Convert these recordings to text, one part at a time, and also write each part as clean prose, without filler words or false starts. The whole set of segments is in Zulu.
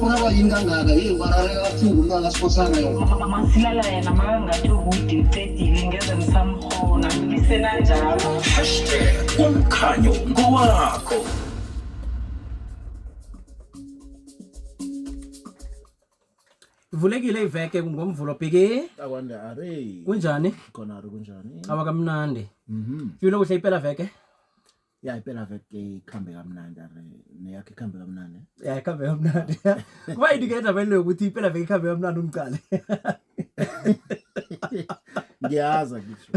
Urarwa yini kangaka? Yeyi warareka kabuhlungu umntwana kaSkhosana yona. Masilala yena makangathi ukuthi uqedile ngeze ngisamhona ngisenanjalo. Hashtag umkhanyo ngowakho. Ivulekile iveke ngomvulo bhiki. Akwande are. Kunjani? Khona are kunjani? Awa kamnandi. Filo kuhle impela veke. Ya impela veke ikhambe kamnandi are neyakhe ikhambe kamnandi. Ya ikhambe kamnandi. Kuba indicator vele ukuthi impela veke ikhambe kamnandi ungiqale. Ngiyaza ngisho.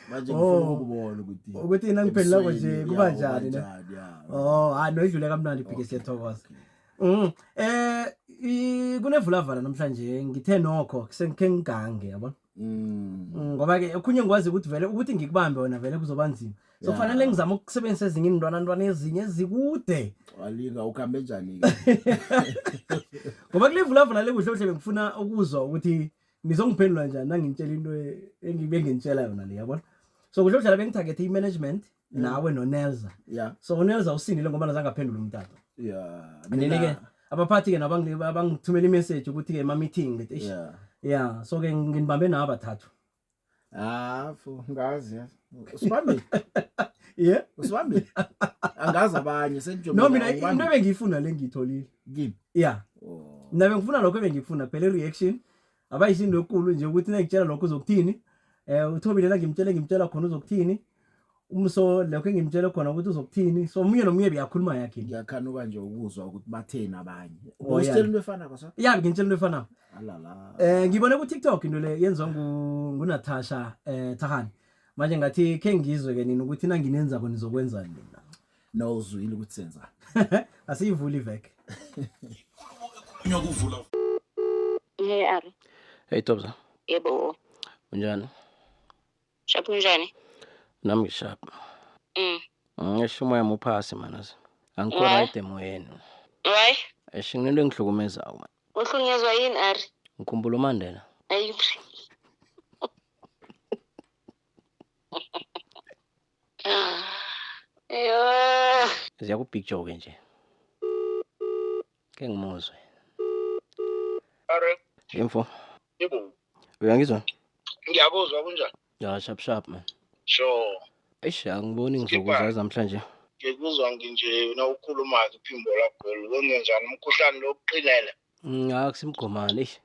Manje ngifuna Oh. ukubona ukuthi Ukuthi nangiphendula nje kuba Ya, njani ne? njani, ya. Oh, hayi no idlule kamnandi bhiki siyathokoza. Kunevulavala namhlanje ngithe nokho sengikhe ngigange yabona. Ngoba ke okhunye ngikwazi ukuthi vele ukuthi ngikubambe wena vele kuzoba nzima. So Yeah. kufanele ngizame ukusebenzisa ezinye iintwana ntwana ezinye ezikude. Walinga ukhambe njani ke? Ngoba kule vulavala le kuhle kuhle bengifuna ukuzwa ukuthi nizongiphendula njani nangintshela into engibe ngintshela yona le yabona. So kuhle kuhle la bengithagethe i-management nawe noNelza. Yeah. So uNelza usindile ngoba zange aphendule umtato. Yeah. And then ke abaphathi ke nabangithumela imessage ukuthi ke ema meeting ngithi eish. Yeah. Yeah, so ke nginibambe nawe abathathu. Ah, fu ngazi yazi. Usibambe. Yeah. Usibambe. Angazi abanye sengijobe. No mina into ebengiyifuna le ngiyitholile. Kimi. Yeah. Oh. Mina bengifuna lokho ebengikufuna phela i-reaction abayisinto enkulu nje ukuthi nangitshela lokho uzokuthini. Uthobile la ngimtshele ngimtshela khona uzokuthini. Umso lokho engimtshele khona ukuthi uzokuthini. So omunye nomunye beyakhuluma yakhe. Ngiyakhanuka nje ukuzwa ukuthi batheni abanye. Oh, yeah. Usitshela into efanako so? Yeah, ngimtshela into efanako. Alala. Ngibone ku TikTok into le yenziwa ngu Natasha Thahane. Manje ngathi ke ngizwe ke nina ukuthi nanginenzako nizokwenzani nina. No uzwile ukuthi senzani. Asiyivuli iveke. Nyakuvula Hey Ari. Hey Tobza, Yebo. unjani? Shap unjani? Nami ngishap. Ngisho umoya muphasi manazi. Angikho Why? right emoyeni. Why? Eish nginento engihlukumezayo man. Uhlunyezwa yini Ari? Ngikhumbula uMandela. Ayi. Yo. Ziya ku Big Joe ke nje. Ke ngimuzwe. Are, Info, yebo. uyangizwa? Ngiyakuzwa kunjani? Ya sharp sharp man. Sure. Eish angiboni Skipper. ngizokuzaza namhlanje. Ngikuzwa nginje nawukhuluma iphimbo lakho kwenzenjani umkhuhlane lo uqinele. Akusimgomani eish.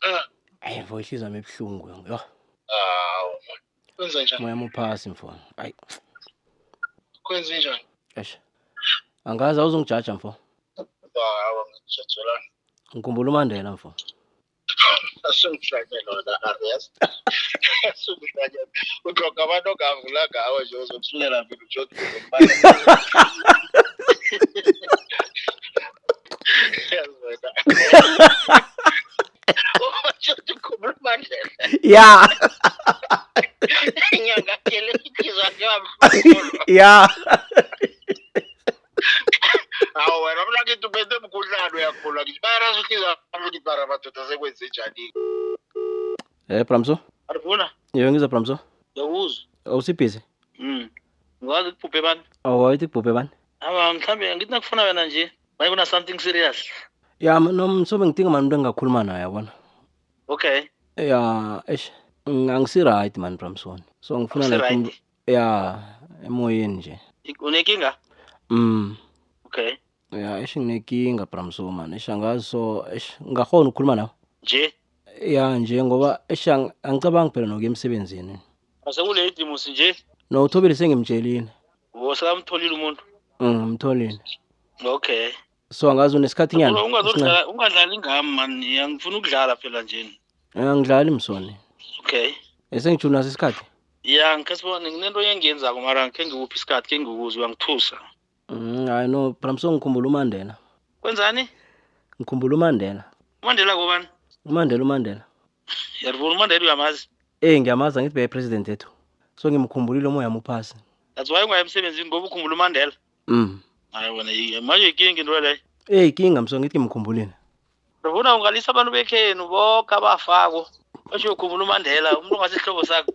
Ah, Ayi mfo ihliziyo yami ibuhlungu yo. hawu man. Kwenze njani? Umoya muphasi mfo. Ayi, Kwenze njani? eish. Angazi awuzongijaja mfo. Hawu ngikujajelana. Ngikhumbula uMandela mfo. Asungihlanye lona Arias. Asungihlanye. Utlhoga abantu ongavula ngawo nje uzokusukela vele ujoke. Yazi wena. Usho ukukhumbula uMandela. Yeah. Inyanga kele inhliziyo yakhe yabuhlungu. Yeah. Hawu wena mina ngithi uphethe umkhuhlane uyagula ngithi bayarasa inhliziyo yami ngithi bara madoda sekwenze njani. Bramso. Arifuna, Yebo ngizwa Bramso. ngiyakuzwa. Awusibhizi? Ngikwazi ukubhubhe bani? Awayithi kubhubhe bani? Aba mhlambe ngithi nakufuna wena nje, manje kuna something serious. Ya no msobe ngidinga mani umuntu engingakhuluma naye yabona. Okay. Ya eish angisi right man Bramson. So ngifuna Awusi like right? ya emoyeni nje. Unenkinga? Okay. Ya eish nginenkinga Bramson man. Eish angazi so eish ngingakghona ukukhuluma nawe. Nje. Ya nje ngoba eish angicabangi phela nokuya emsebenzini. Asekulate musi nje. No uthobile sengimtshelile. Wo sekamtholile umuntu. Ngimtholile. Okay. So angazi unesikhathi nyana. Ungazodlala ungadlali ngami man, angifuni ukudlala phela nje. Angidlali msoni. Okay. Esengijuna naso isikhathi. Ya ngikhe sibone nginento engiyenzako mara ngikhe ngikuphi isikhathi ke ngikuzwe uyangithusa. Hayi no Bramson ngikhumbula uMandela. Kwenzani? Ngikhumbula uMandela. uMandela kobani? uMandela uMandela. Yarivuna uMandela uyamazi. Ngiyamazi angithi beye president ethu. So ngimkhumbulile umoya muphasi. That's why ungayi emsebenzini ngoba ukhumbula uMandela. Hayi wena manje ikinga into leyo. Inkinga mso ngithi ngimkhumbulile. Rivuna ungalisa abantu bekhenu bonke abafako. Basho ukhumbula uMandela, umuntu ongasihlobo sakho.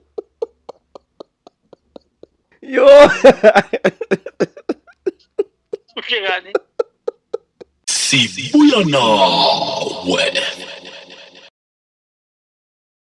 Yo. Uhlekani? Sibuya nawe.